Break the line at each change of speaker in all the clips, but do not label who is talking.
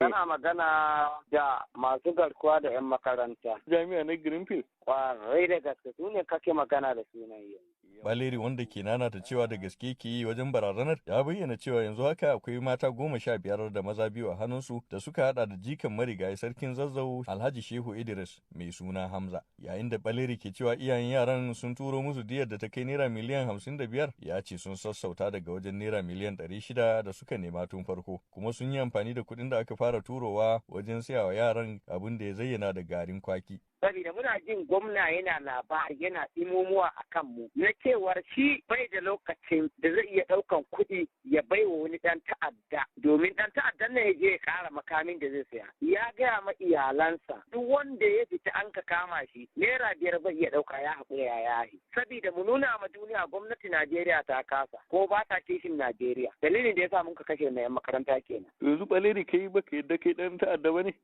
Kana magana da masu garkuwa da 'yan makaranta.
Jami'a na Greenfield.
Kwarai da gaske, su ne kake magana da sunan yau.
Baleri, wanda ke nanata cewa da gaske ke yi wajen barazanar, ya bayyana cewa yanzu haka akwai mata 15 da maza biyu a hannunsu da suka hada da jikan marigayi Sarkin Zazzau Alhaji Shehu Idris mai suna Hamza. Yayin da Baleri ke cewa iyayen yaran sun turo musu diyar da ta kai naira miliyan 55, ya ce sun sassauta daga wajen naira miliyan 600 da suka nema tun farko, kuma sun yi amfani da kuɗin da aka fara turowa wajen sayawa yaran abin da ya zayyana da garin kwaki.
Saboda muna jin gwamna yana labari, yana imomuwa a kanmu na cewar shi bai da lokacin da zai iya ɗaukan kuɗi ya bai wa wani ɗan ta'adda, domin ɗan ta'addan nan ya je ya ƙara makamin da zai saya. Ya gaya ma iyalansa duk wanda ya fita an ka kama shi, naira 5 bai iya ɗauka, ya haƙura ya yahi. Saboda mu nuna ma duniya gwamnati Najeriya ta kasa ko ba ta kishin Najeriya. Dalilin da ya sa muka kashe na 'yan makaranta kenan.
Yanzu Baleri, kai baka yadda kai ɗan ta'adda ba ne?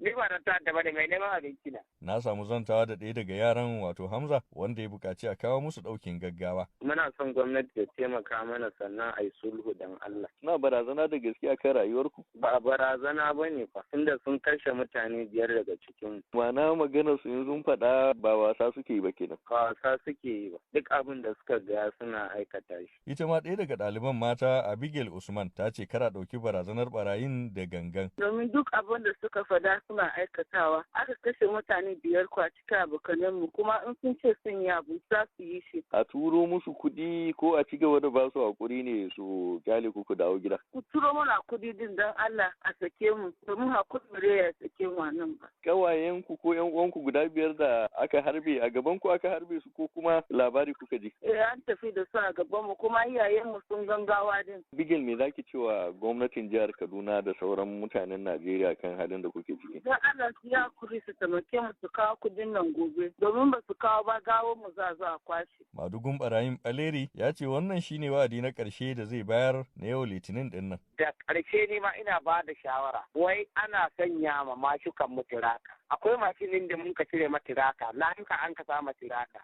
Ni ba dan ta'adda bane, mai neman abinci na.
Na samu zantawa da ɗaya daga yaran, wato Hamza, wanda ya buƙaci a kawo musu ɗaukin gaggawa.
Muna son gwamnati ta taimaka mana, sannan a yi sulhu dan Allah.
Suna barazana da gaske akan rayuwarku?
Ba barazana ba ne fa, tunda sun kashe mutane biyar daga cikin.
Ma'ana maganar su in sun faɗa ba wasa suke yi ba kenan.
Ba wasa suke yi ba, duk abin da suka ga suna aikata shi.
Ita ma ɗaya daga ɗaliban mata, Abigail Usman, ta ce kar a ɗauki barazanar barayin da gangan.
Domin duk abin da suka faɗa suna aikatawa. Aka kashe mutane biyar kwa cikin abokananmu, kuma in sun ce sun yi abu, za su yi shi.
A turo musu kuɗi ko a ci gaba da ba su hakuri ne su kyale ku ku dawo gida?
Ku turo mana kuɗi din don Allah a sake mu, domin hakuri bare ya sake mu nan ba.
Kawayen ku ko ƴan uwanku guda biyar da aka harbe, a gaban ku aka harbe su ko kuma labari kuka ji?
Eh, an tafi da su a gaban mu, kuma iyayen mu sun gangawa din.
Abigail, me zaki cewa gwamnatin jihar Kaduna da sauran mutanen Najeriya kan halin da kuke ciki?
Don Allah su yi hakuri su taimake mu su kawo kuɗin nan gobe, domin ba su kawo ba, gawo mu za a kwashe.
Madugun barayin Baleri ya ce wannan shine wa'adi na ƙarshe da zai bayar na yau Litinin ɗin nan.
Da ƙarshe ni ma ina ba da shawara, wai ana sanya ma mashukan mu tiraka. Akwai mashinin da mun ka cire ma tiraka, layuka an ka sa ma tiraka.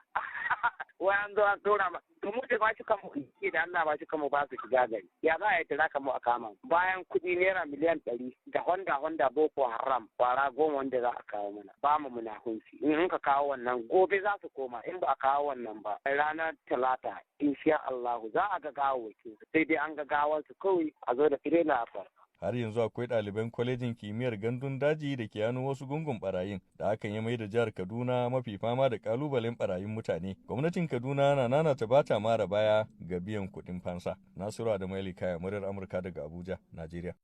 Wai an zo an ɗora ma. To mu da mashukan mu ke da Allah, mashukan mu ba su shiga gari. Ya za a yi tiraka mu a kama? Bayan kuɗi naira miliyan 100 da Honda Honda Boko Haram kwara 10 wanda za a kawo mana. Ba mu munahunci. In ka kawo wannan, gobe za su koma. In ba a kawo wannan ba, ranar Talata insha Allahu za a ga gawawwakin su, sai dai an ga gawar su kawai a zo da tirela a.
Har yanzu akwai ɗaliban kwalejin kimiyyar gandun daji da ke hannun wasu gungun barayin da hakan ya mai da jihar Kaduna mafi fama da kalubalen barayin mutane. Gwamnatin Kaduna na nanata bata mara baya ga biyan kuɗin fansa. Nasiru Adamu Kaya, muryar Amurka daga Abuja, Najeriya.